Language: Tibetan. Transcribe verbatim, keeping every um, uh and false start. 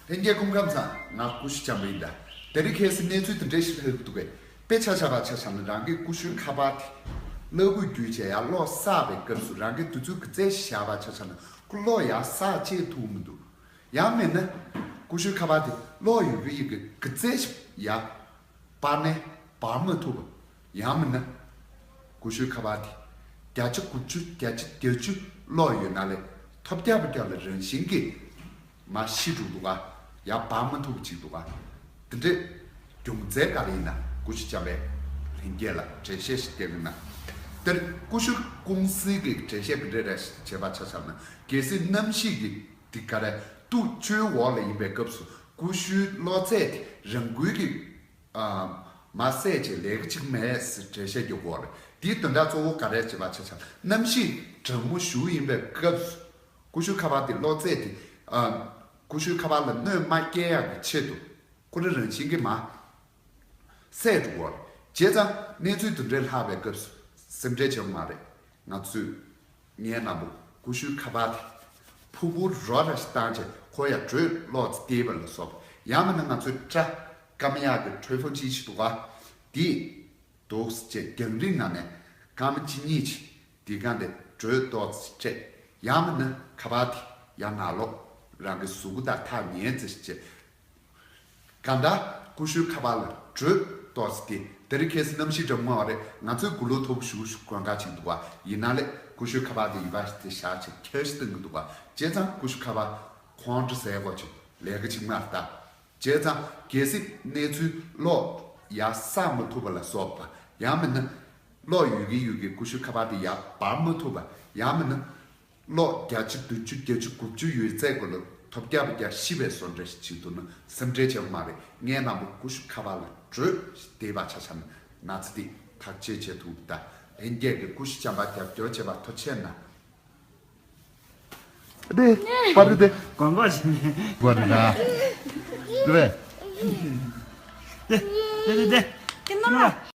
ལྷན་རྒྱས་སྐུ་ཁམས་བཟང་། ང་ཀུ་ཤུ་བྱམས་པ་ཡིན་ད། དེ་རིང་ཁ་སང་གནས་ཚུལ་དེ་འདྲ་ཞིག་ལྷག་གི་འདུག་གས། དཔེ་ཆ་བཞག་པ་ཆ་བཞག་ན་རང་གི་ཀུ་ཤུའི་ཁ་པར་དེ་བརླག་དགོས་བརྒྱུད་བྱས་ཡར་གློག་བསགས་པའི་སྐབས་སུ་རང་གི་དུས་ཚོད་ག་ཚད་ཞིག་བཞག་པ་ཆ་བཞག་ན་ཁོ་གློག་ཡར་བསགས་བྱེད་ཐུབ་མི་འདུག་ཡང་མིན་ན་ཀུ་ཤུའི་ཁ་པར་དེ་གློག་ཡོད་གི་ཡོད་གི་ག་ཚད་ཞིག་ཡར་སྤར་ནས་སྤར་མ་ཐུབ་པ། ཡང་མིན་ན་ཀུ་ཤུའི་ཁ་པར་དེ་བརྒྱ་ཆ་དགུ་བཅུ་བརྒྱ་ཆ་བརྒྱད་ཅུ་གློག་ཡོད་ན་ལས་ཐོབ་རྒྱག་པ་རྒྱག་ལ་རང་བཞིན་གྱིས་མར་ཤི་འགྲོ་འདུག་ག་ཡར་སྤར་མ་ཐུབ་པ་ཅིག་འདུག་ག་དེ་འདྲའི་རྒྱུ་མཚན་ག་རེ་ཡིན་ན་ཀུ་ཤུ་བྱམས་པས་ལྷན་རྒྱས་ལ་འགྲེལ་བཤད་ཞིག་སྟེར་གི་ན། དེར་ཀུ་ཤུ་ཀུང་སི་གི་འགྲེལ་བཤད་ག་འདྲ་རེད་ཞེས་པ་ཆ་བཞག་ན་གལ་སྲིད་གནམ་གཤིས་ཀྱི་དེ་ག་རེ་སྟུག་ཆུའི་འོག་ལ་ཡིན་པའི་སྐབས་སུ་ཀུ་ཤུའི་གློག་རྫས་དེ་རང་འགུལ་གྱིས་ཨ། མར་བསད་བྱས་ལས་ཀ་བྱེད་ཀྱི་མེད་ཟེར་འགྲེལ་བཤད་རྒྱག་གི་ཡོད་རེད། དེའི་དོན་དག་གཙོ་བོ་ག་རེ་རེད་ཅེས་པ་ཆ་བཞག་གནམ་གཤིས་གྲང་མོ་ཞེ་པོ་ཡིན་པའི་སྐབས་སུ་ཀུ་ཤུ་ཁ་པར་དེ་གློག་རྫས་དེ་ཨ། ཀུ་ཤུ་ཁ་པར་ལ་གནོད་མ་སྐྱེལ་ཡག་གི་ཆེད་དུ་ཁོ་རང་རང་བཞིན་གྱིས་མར་བསད་འགྲོ་གི་ཡོད་རེད། བྱས་ཙང་གནས་ཚུལ་དེ་འདྲའི་ལྷག་པའི་སྐབས་སུ་སེམས་ཁྲལ་བྱེད་དགོས་མ་རེད། ང་ཚོས་ངའི་ནང་པོ་ཀུ་ཤུའི་ཁ་པར་དེ་ཕུ་བོ་རོ་ར་ཞིག་བཏང་བྱས་ཁོ་ཡར་དྲོད་གློག་ཙི་ཏེ་བ་ལ་སོགས་ཡང་མིན་ན་ང་ཚོའི་སྐྲ་སྐམ་ཡག་གི་ཁྲོལ་ཕོ་ཅིག་ཞིག་འདུག་ག་དེ་འདུག་ཅེས་རྒྱང་རིང་ནང་ནས་སྐར་མ་གཅིག་གཉིས་ཅིག་དེ་ག་འདི་དྲོད་ཏོག་ཙི་སྤྲད། ཡང་མིན་ན་ཁ་པར་དེ་ཡར་ནང་ལོགས་རང་གི་གཟུགས་པོ་དང་ཐག་ཉེ་ཙི་ཞིག་བྱས། གང་ལྟར་ཀུ་ཤུའི་ཁ་པར་ལ་དྲོད་གཏོར་ཟེར་ཏེ་དེ་རིང་ཁ་སང་གནམ་གཤིས་འདྲ་མོ་བ་རེད། ང་ཚོའི་དགུང་ལོ་མཐོ་པོ་ཞེ་པོ་ཞིག་དགོན་ཁག་ཅིག་འདུག་བ། ཡིན་ན་ལས་ཀུ་ཤུའི་ཁ་པར་དེ་ཡིན་པ་དེ་བཞག་ཅིག་ཁྱེར་ཞིག་བཏང་གི་འདུག་བ། བྱས་ཙང་ཀུ་ཤུ་ཁ་པར་ཁོང་ཁྲོ་ཟས་དགོས་ཅིག་ལས་ཀ་ཅིག་མ་ལྟ། བྱས་ཙང་གལ་སྲིད་གནས་ཚུལ་གློག་ཡར་བསགས་མ་ཐུབ་པ་ལ་སོགས་པ། ཡང་མིན་ན་གློག་ཡོད་ཀྱི་ཡོད་ཀྱི་ཀུ་ཤུ་ཁ་པར་དེ་ཡར་སྤར་མ་ཐུབ་པ། ཡང་མིན་ན། གློག་བརྒྱ་ཆ་བདུན་ཅུ་བརྒྱད་ཅུ་དགུ་བཅུ་ཡོད་ཚད་སྐོར་ལ་ཐོབ་རྒྱག་པ་རྒྱག་ཤི་བའི་བཟོ་འདྲ་ཞིག་བྱེད་ཐུབ་ན་སེམས་ཁྲལ་བྱེད་དགོས་མ་རེད། ངའི་ནང་པོ་ཀུ་ཤུ་ཁ་པར་ལ་དྲོད་ཞིག་བསྡད་པ་ཆ་བཞག་ན་ན་ཚ་འདི་ཐག་གཅོད་བྱེད་ཐུབ་ད། ལྷན་རྒྱས་ཀྱི་ཀུ་ཤུ་བྱམས་པ་རྒྱབ་སྐྱོར་བྱེད་པ་ཐུགས་རྗེ་ཆེ་གནང་། དེ་པར་དེ་གོང་གོ་ཞིག་ནས་གོ་རེད་ད། དེ་བས། དེ་དེ་དེ་དེ་ཁྱེད་རྣམ་ལ།